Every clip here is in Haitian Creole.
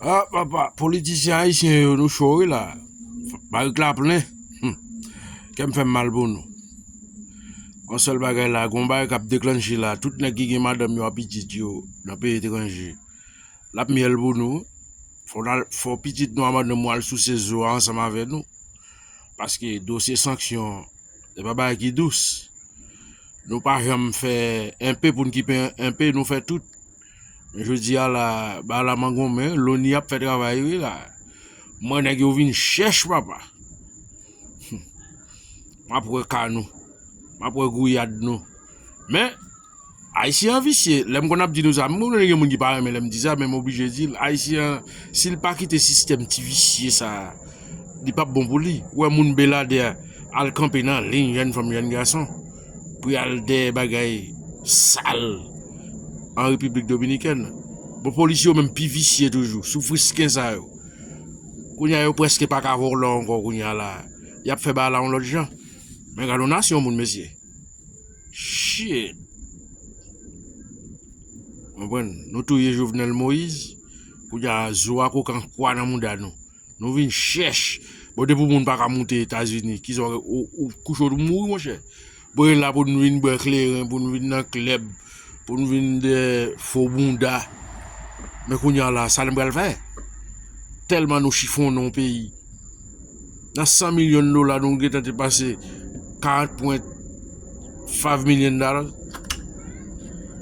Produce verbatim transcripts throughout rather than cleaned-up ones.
Ah, papa, politisyen ayisyen yo, nou cho wi la. Barik la plen. Hmm. Kè m fè m mal pou nou. Yon sèl bagay la, gon bagay k ap deklanche la, tout nèg ki gen madanm yo ak pitit yo nan peyi etranje, l ap myèl pou nou. Fò n al, fò pitit nou ak madanm nou al souse zo a ansanm avè nou. Paske dosye sanksyon, se pa bagay ki dous. Nou pa janm fè enpe pou n kipe enpe, nou fè tout. Men jodi a la, bagay la mangonmen, loni ap fè travay wi la. Mwen nèg yo vin chèch, papa. M ap wè ka nou. M ap wè gouyad nou. Men, Ayisyen an visye. Lè m konn ap di nou sa, m konnen gen moun ki pa renmen lè m di sa, men m oblije di l. Ayisyen an, si l pa kite sistèm ti visye sa a, li p ap bon pou li. Ou wè moun Beladè al kanpe nan liy, jèn fanm, jèn gason, pou y al dèyè bagay sal an Repiblik Dominikèn. Bon, polisye yo menm pi visye toujou, sou frisken sa yo. Kounye a, yo prèske pa ka vòlò ankò kounye a la. Y ap fè bagay la yon lòt jan. Men gade yon nasyon moun, mesye. Shit. Konprann? Nou touye Jovenel Moïse. Kounye a, zo a kokan kwa nan mouda nou. Nou vin chèch. Bon, depi moun pa ka moute Etazini, kisa w, ou, ou kouche w mouri, monchè. Bon, e la pou nou vin bwè kleren, pou nou vin nan klèb, pou nou vin de fo bounda. Men kounye a la, sa nou pral fè? Tèlman nou chifonnen yon peyi. Nan san milyon dola, nou gentan depanse quarante point five million dollars.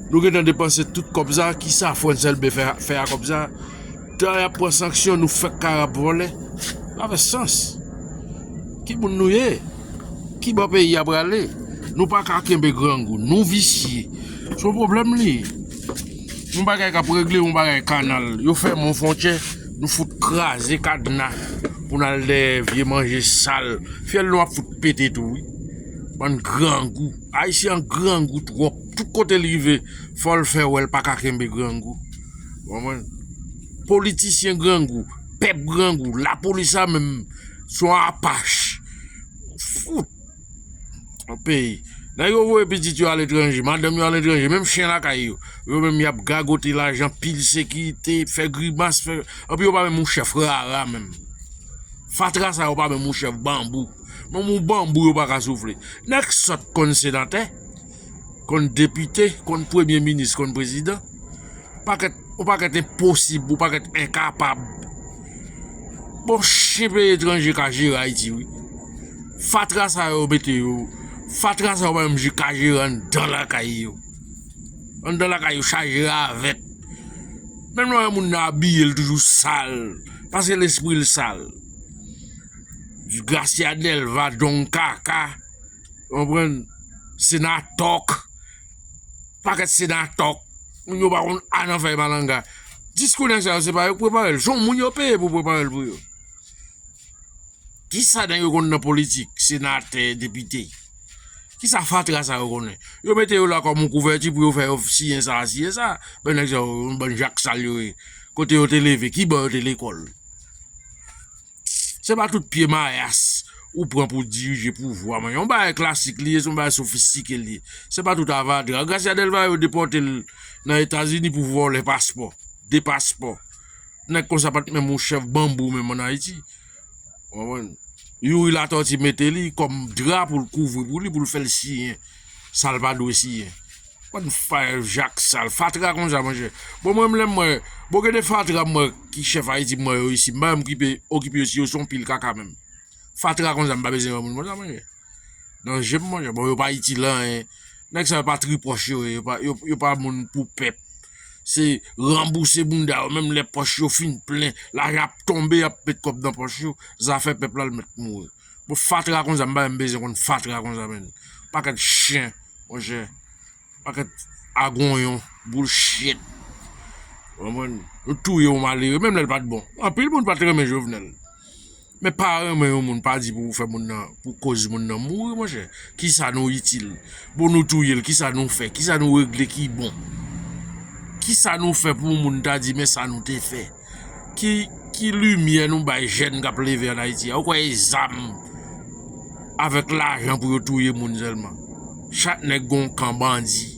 Nou gentan depanse tout kòb sa, kisa Frantz Elbé fè, fè a kòb sa? Tan y ap pran sanksyon, nou fèk karab vòlè. Pa fè sans. Ki moun nou ye? Ki bò peyi a prale? Nou pa ka kenbe grangou. Nou visye. Se yon pwoblèm li. Yon bagay k ap regle, yon bagay kanal. Yo fèmen yon fwontyè, nou fout kraze kadna pou n al dèyè vye manje sal. Fyèl nou ap fout pete tou, wi. Bann grangou. Ayisyen an grangou twòp. Tout kote l rive, fò l fè wè l pa ka kenbe grangou. Ou konprann? Politisyen grangou, pèp grangou, lapolis la menm, se yon apach. Fout. Yon peyi. Nèg yo voye pitit yo aletranje, madanm yo aletranje, menm chen lakay yo. Yo menm y ap gagote lajan, pil sekirite, fè grimas, fè, anpi yo pa menm yon chèf rara menm. Fatra sa yo pa menm yon chèf banbou. Menm yon banbou yo pa ka soufle. Nèg sòt konn senatè, konn depite, konn premye minis, konn prezidan. Pakèt, yon pakèt enposib, yon pakèt enkapab. Bon, chen peyi etranje ka jere Ayiti, wi. Fatra sa yo mete yo, fatra sa yo pa menm je-, ka jere anndan lakay yo. Anndan lakay yo chaje ravèt. Menm lè w wè moun nan abiye, l toujou sal, paske lespri l sal. Gracia Delva, Don Kaka, ou konprann? Senatòk, pakèt senatòk. Moun yo pa konn a nan fèy malanga. Diskou nèg sa yo, se pa yo k prepare l. Se yon moun yo peye pou prepare l pou yo. Kisa nèg yo konn nan politik, senatè, depite? Kisa fatra sa yo konnen? Yo mete yo la kòm yon kouvèti pou yo fè yo siyen sa, siyen sa. Bann nèg sa yo, yon bann jak sal yo ye. Kote yo te leve? Ki bò yo te lekòl? Se pa tout pye mayas ou pran pou dirije pouvwa, men yon bagay klasik li ye, se yon bagay sofistike li ye. Se pa tout avadra. Gracia Delva yo depòte l nan Etazini pou vòlè paspò. De paspò. Nèg konsa pa t menm yon chèf banbou menm ann Ayiti. Ou konprann? Youri Latortue mete li kòm dra pou l kouvri pou li, pou l fè l siyen sa l pa dwe siyen. Bann fatra, jak sal, fatra konsa, monchè. Bon, mwen menm lè m wè, bon, gen de fatra m wè ki chèf Ayiti m wè yo isi, m pa janm okipe, okipe yo si yo se yon pil kaka menm. Fatra konsa, m pa bezwen wè moun konsa, monchè. Nan je m, monchè, bon, yo pa itil anyen. Nèg sa yo pa tripòch yo ye, yo pa, yo, yo pa moun pou pèp. Se ranbouse bounda yo, menm lè pòch yo fin plen, lajan ap tonbe, y ap met kòb nan pòch yo, zafè pèp la l mèt mouri. Bon, fatra konsa, m pa menm bezwen konn fatra konsa, menn. Pakèt chen, monchè. Pakèt agonyon, bullshit. Ou konprann? Nou touye yon malere, menm lè l pa t bon. Anpil moun pa t renmen Jovenel. Men pa renmen yon moun pa di pou fè moun nan, pou koz moun nan mouri, monchè. Kisa nou itil? Bon, nou touye l, kisa nou fè? Kisa nou regle ki bon? Kisa nou fè pou moun ta di, men sa nou te fè? Ki, ki limyè nou bay jèn k ap leve ann Ayiti a? Ou kwè e zam avèk lajan pou yo touye moun sèlman? Chak nèg gon kan bandi.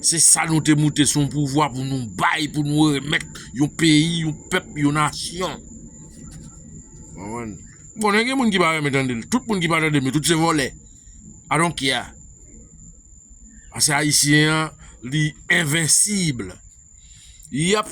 Se sa nou te moute sou yon pouvwa pou nou bay, pou nou remèt yon peyi, yon pèp, yon nasyon. Konprann? Bon, gen moun ki pa renmen tande l. Tout moun ki pa tande m, tout se vòlè. I don't care. Paske ayisyen an, li envensib. Y ap